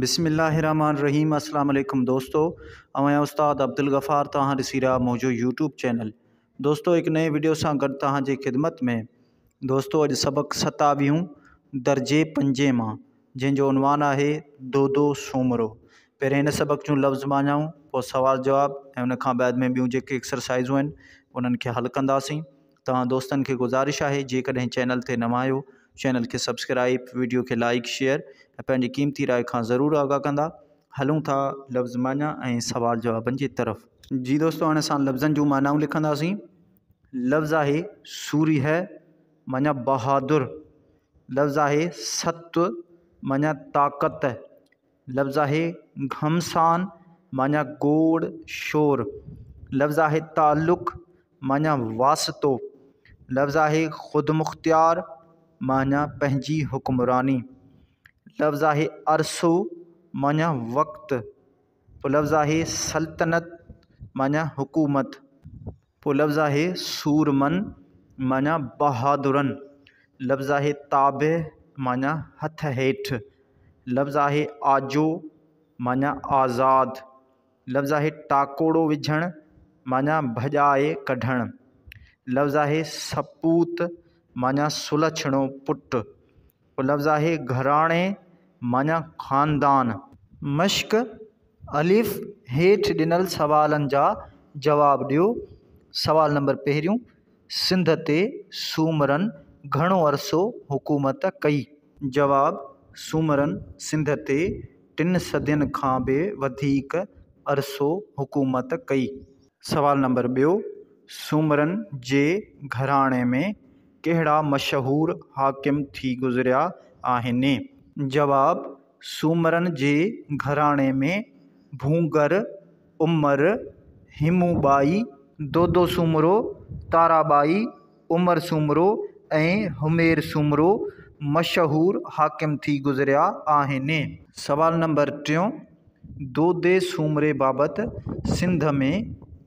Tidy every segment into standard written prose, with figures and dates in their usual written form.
بسم الله الرحمٰن الرحيم اسلام عليڪم دوستو آئون آهيان استاد عبدالغفار توهان ڏسي رهيا منهنجو يوٽيوب چينل دوستو هڪ نئين وڊيو سان گڏ توهان جي خدمت ۾ دوستو اڄ سبق ستاويهون درجي پنجين مان جنهن جو عنوان آهي دودو سومرو پهرين هن سبق جون لفظ معنائون پوء سوال جواب ۽ ان کان بعد ۾ ٻيون جيڪي ايڪسرسائزون آهن انهن کي حل ڪنداسين توهان دوستن کي گذارش آهي جيڪڏهن چينل تي نوان آهيو چينل کي سبسڪرائيب ويڊيو کي لائيڪ شيئر ۽ پنهنجي قيمتي راء کان ضرور آگاهه ڪندا هلون ٿا لفظ معنيٰ ۽ سوال جوابن جي طرف. جي دوستو هاڻي اسان لفظن جون معنائون لکنداسين لفظ آهي سورهيه معنيٰ بهادر لفظ آهي ست معنيٰ طاقت لفظ آهي گهمسان معنيٰ گوڙ شور، لفظ آهي تعلق معنيٰ واسطو، لفظ آهي خودمختيار معنيٰ پنهنجي حڪمراني، لفظ آهي عرصو معنيٰ وقت، پوء لفظ آهي سلطنت معنيٰ حڪومت، پوء لفظ آهي سورمن معنيٰ بهادرن، لفظ آهي تابع معنيٰ هٿ هيٺ. لفظ آهي آجو معنيٰ آزاد، لفظ آهي ٽاڪوڙو وجهڻ معنيٰ ڀڄائي ڪڍڻ، لفظ آهي سپوت معنيٰ سلڇڻو پٽ، لفظ آهي گهراڻي معنيٰ خاندان. مشق، الف، هيٺ ڏنل سوالن جا جواب ڏيو. سوال نمبر پهريون، سنڌ تي سومرن گهڻو عرصو حڪومت ڪئي؟ جواب، سومرن سنڌ تي ٽن صدين کان به وڌيڪ عرصو حڪومت ڪئي. سوال نمبر ٻيو، سومرن جي گهراڻي ۾ ڪهڙا مشهور حاڪم ٿي گذريا آهن؟ جواب، سومرن جي گهراڻي ۾ ڀونگر، عمر، هيمون ٻائي، دودو سومرو، تارا ٻائي، عمر سومرو ۽ همير سومرو مشهور حاڪم ٿي گذريا آهن. سوال نمبر ٽيون، دودي سومري بابت سنڌ ۾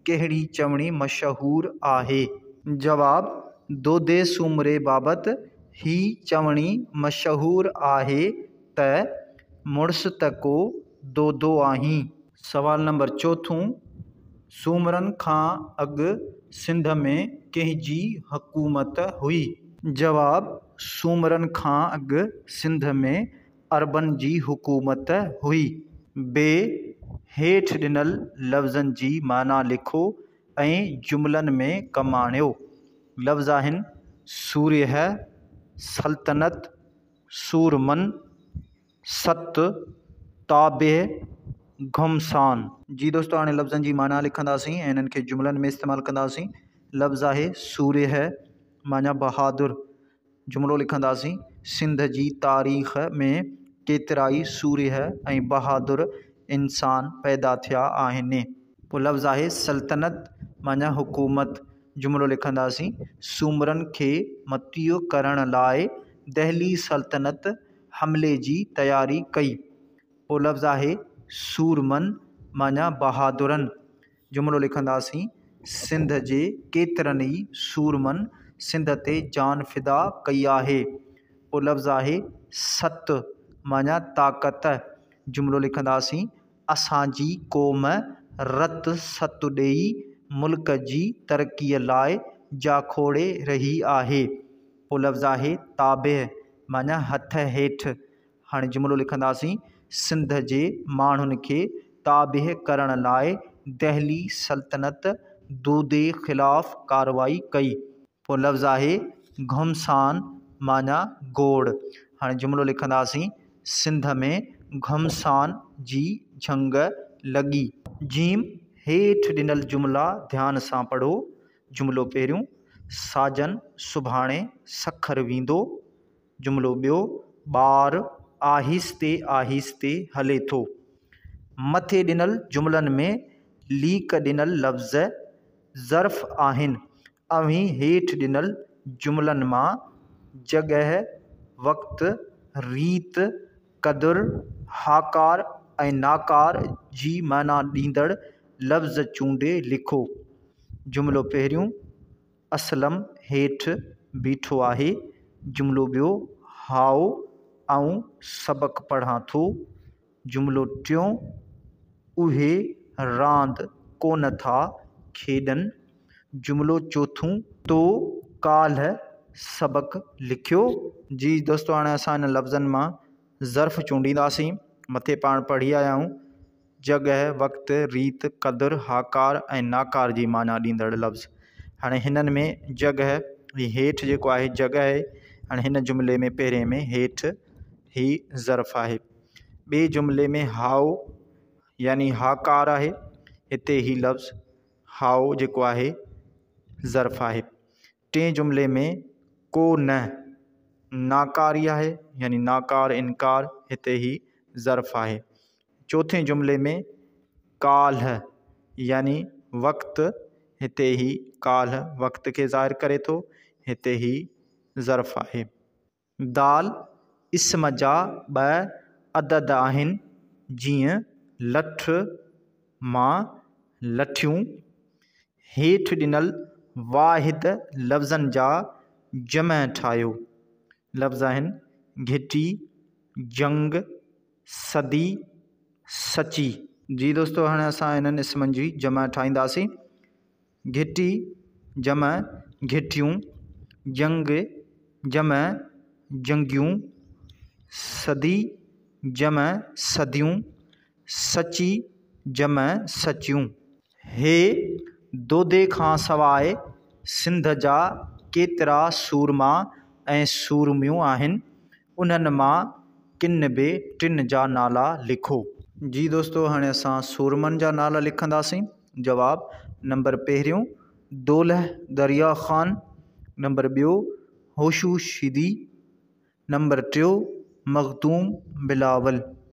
ڪهڙي چوڻي مشهور آهي؟ جواب، دودي سومري بابت هي چوڻي مشهور آهي ته، مڙس ته ڪو دودو آهين. سوال نمبر چوٿون، سومرن کان اڳ سنڌ ۾ ڪنهن جي حڪومت هئي؟ جواب، سومرن کان اڳ سنڌ ۾ عربن جي حڪومت هئي. بي، هيٺ ڏنل لفظن جي معنيٰ لکو ۽ جملن ۾ ڪم آڻيو. لفظ آهن، سورهيه، سلطنت، سورمن، ست، تابع، گهمسان. جي دوستو هاڻي لفظن جي معنيٰ لکنداسين ۽ انهن کي جملن ۾ استعمال ڪنداسين. لفظ آهي سورهيه معنيٰ بهادر. جملو لکنداسين، سنڌ جي تاريخ ۾ ڪيترائي سورهيه ۽ بهادر انسان پيدا ٿيا آهن. پوء لفظ آهي سلطنت معنيٰ حڪومت. جملو لکنداسين، سومرن کي مطيع ڪرڻ لاء دهلي سلطنت حملي جي تياري ڪئي. پوء لفظ آهي سورمن معنيٰ بهادرن. جملو لکنداسين، سنڌ جي ڪيترن ئي سورمن سنڌ تي جان فدا ڪئي آهي. پوء لفظ آهي ست معنيٰ طاقت. جملو لکنداسين، اسان جي قوم رت ست ڏيئي ملڪ جي ترقيء لاء جاکوڙي رهي آهي. پوء لفظ آهي تابع معنيٰ هٿ هيٺ. هاڻي جملو لکنداسين، سنڌ جي ماڻهن کي تابع ڪرڻ لاء دهلي سلطنت دودي خلاف ڪارروائي ڪئي. پوء لفظ آهي گهمسان معنيٰ گوڙ. هاڻي جملو لکنداسين، سنڌ ۾ گهمسان جي جهنگ لڳي. جيم، هيٺ ڏنل جملا ڌيان سان پڙهو. جملو پهريون، ساجن سڀاڻي سکر ويندو. جملو ٻيو، ٻار آهستي آهستي هلي ٿو. مٿي ڏنل جملن ۾ ليڪ ڏنل لفظ ظرف آهن. اوهين هيٺ ڏنل جملن مان جڳهه، وقت، ريت، قدر، هاڪار ۽ ناڪار جي معنيٰ ڏيندڙ لفظ چونڊي لکو. جملو پهريون، اسلم هيٺ بيٺو آهي. جملو ٻيو، هائو، آئون سبق پڙهان ٿو. جملو ٽيون، اهي راند ڪونه ٿا کيڏن. جملو چوٿون، تو ڪالهه سبق لکيو. جي دوستو هاڻي اسان هن لفظن مان ظرف چونڊينداسين. مٿي پاڻ پڙهي آيا آهيون جڳهه، وقت، ريت، قدر، هاڪار ۽ ناڪار جي معنيٰ ڏيندڙ لفظ. هاڻي هنن ۾ جڳهه هي هيٺ جيڪو آهي جڳهه آهي. هاڻي هن جملي ۾ پهرين ۾ هيٺ هي ظرف آهي. ٻئي جملي ۾ هائو يعني هاڪار آهي. هتي هي لفظ هائو جيڪو آهي ظرف آهي. ٽئين جملي ۾ ڪو نه ناڪاري آهي يعني ناڪار انڪار هتي هي ظرف آهي. چوٿين جملي ۾ ڪالهه يعني وقت هتي هي ڪالهه وقت کي ظاهر ڪري ٿو هتي هي ظرف آهي. دال اسم جا ٻه عدد آهن جيئن لٺ مان لٺيون. هيٺ ڏنل واحد لفظن جا جمع ٺاهيو. لفظ آهن گهٽي، جنگ، صدي، سچي. جي دوستو هاڻي اسان انهن اسمن جي جمع ٺاهينداسين. گهٽي جمع گهٽيون، جنگ جمع جنگيون، صدي جمع صديون، سچي جمع سچيون. هي دودي کان سواء سنڌ جا ڪيترا سورما ۽ سورميون آهن، انهن مان ڪن به ٽن جا نالا لکو. جي دوستو هاڻي اسان سورمن جا نالا لکنداسين. جواب، نمبر پهريون دولهه دريا خان، نمبر ٻيو هوشو شيدي، نمبر ٽيو مخدوم بلاول.